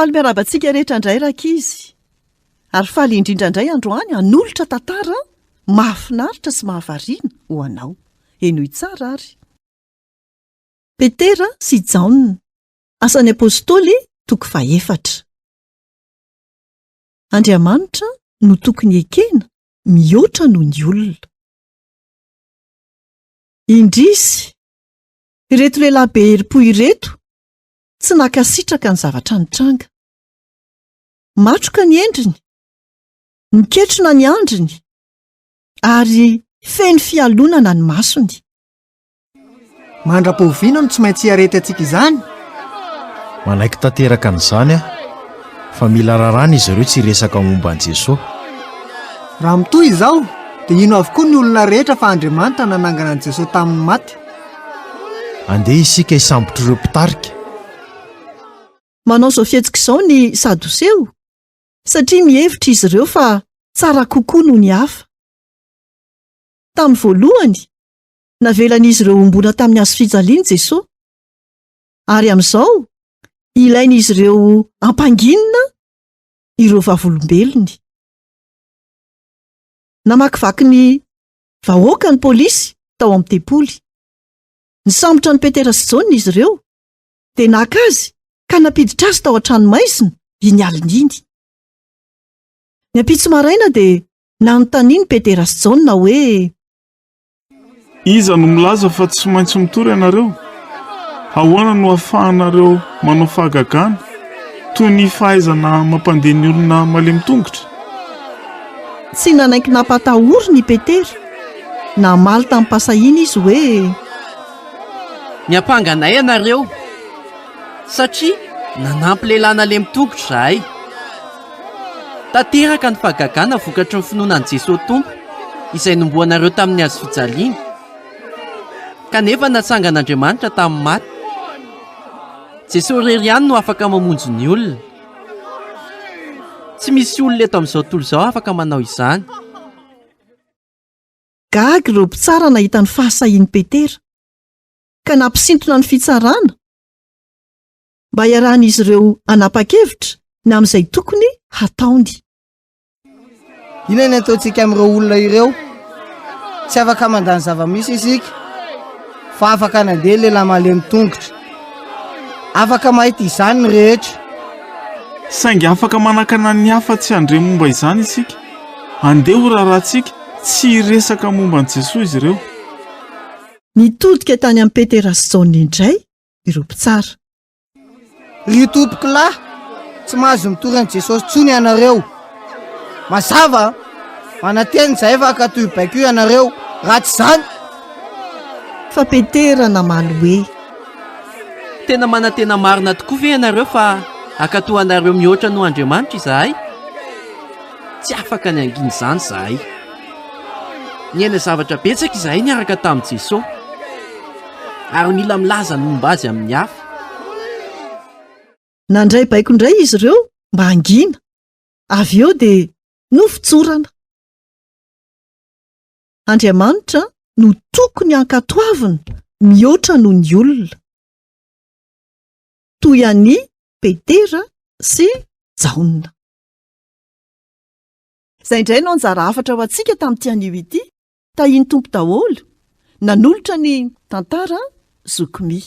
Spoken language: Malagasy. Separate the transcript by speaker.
Speaker 1: Faly miarahaba antsika rehetra indray rankizy. Ary faly indrindra indray androany hanolotra tantara mahafinaritra sy mahavariana ho anao. Henoy tsara ary. Petera sy Jaona, Asan'ny Apostoly toko fahefatra. Andriamanitra no tokony ekena mihoatra noho ny olona. Indrisy! Ireto lehilahy be herim-po ireto tsy nankasitraka ny zavatra nitranga. Matroka ny endriny, niketrona ny andriny, ary feno fialonana ny masony.
Speaker 2: Mandra-poviana no tsy maintsy hiaretantsika izany?
Speaker 3: Manaiky tanteraka an'izany aho, fa mila raràna izy ireo tsy hiresaka momba an'i Jesoa.
Speaker 2: Raha mitohy izao, dia hino avokoa ny olona rehetra fa Andriamanitra nanangana an'i Jesoa tamin'ny maty.
Speaker 3: Andeha isika hisambotra ireo mpitarika.
Speaker 1: Manao izao fihetsika izao ny Sadoseo satria mihevitra izy ireo fa tsara kokoa noho ny hafa. Tamin'ny voalohany, navelan'izy ireo homboana tamin'ny hazo fijaliana Jesoa. Ary amin'izao, ilain'izy ireo hampanginina ireo vavolombelony. Namakivaky ny vahoaka ny polisy tao amin'ny tempoly. Nisambotra an'i Petera sy Jaona izy ireo, dia naka azy ka nampiditra azy tao an-tranomaizina iny alina iny. Ny ampitso maraina dia nanontanian'i Petera sy Jaona hoe.
Speaker 4: Iza no milaza fa tsy maintsy mitory ianareo? Ahoana no ahafahanareo manao fahagagana toy ny fahaizana mampandeha ny olona malemy tongotra?
Speaker 1: Tsy nanaiky nampatahorina i Petera. Namaly tamim-pahasahiana izy hoe.
Speaker 5: Niampanga anay ianareo, satria nanampy lehilahy nalemy tongotra izahay. Tanteraka ny fahagagana vokatry ny finoana an'i Jesoa Tompo, izay nomboanareo tamin'ny hazofijaliana, kanefa natsangan'Andriamanitra tamin'ny maty. Jesoa irery ihany no afaka mamonjy ny olona. Tsy misy olona eto amin'izao tontolo izao afaka manao izany.
Speaker 1: Gaga ireo mpitsara nahita ny fahasahian'i Petera, ka nampisintona ny fitsarana mba hiarahan'izy ireo hanapa-kevitra ny amin'izay tokony hataony.
Speaker 2: Inona ny ataontsika amin'ireo olona ireo? Tsy afaka mandà ny zava-misy isika, fa afaka nandeha ny lehilahy malemy tongotra. Afaka mahita izany ny rehetra.
Speaker 4: Saingy afaka manakana ny hafa tsy handre momba izany isika. Andeha ho raharahantsika tsy hiresaka momba an'i Jesoa izy ireo.
Speaker 1: Nitodika tany amin'i Petera sy Jaona indray ireo mpitsara.
Speaker 2: Ry tompokolahy, tsy mahazo mitory an'i Jesosy intsony ianareo. Mazava an! Manantena izahay fa hankatò io baiko io ianareo, raha tsy izany.
Speaker 1: Fa Petera namaly hoe.
Speaker 5: Tena manantena marina tokoa ve ianareo fa hankatò anareo mihoatra noho Andriamanitra izahay? Tsy afaka ny hangina izany izahay. Niaina zavatra betsaka izahay niaraka tamin'i Jesosy, ary mila milaza ny momba azy amin'ny hafa.
Speaker 1: Nandray baiko indray izy ireo mba hangina, avy eo dia novotsorana. Andriamanitra no tokony hankatoavina mihoatra noho ny olona, toy an'i Petera sy Jaona. Izay indray no anjara hafatra ho antsika tamin'ity anio ity. Tahian'ny Tompo daholo. Nanolotra ny tantara Zoky Mi.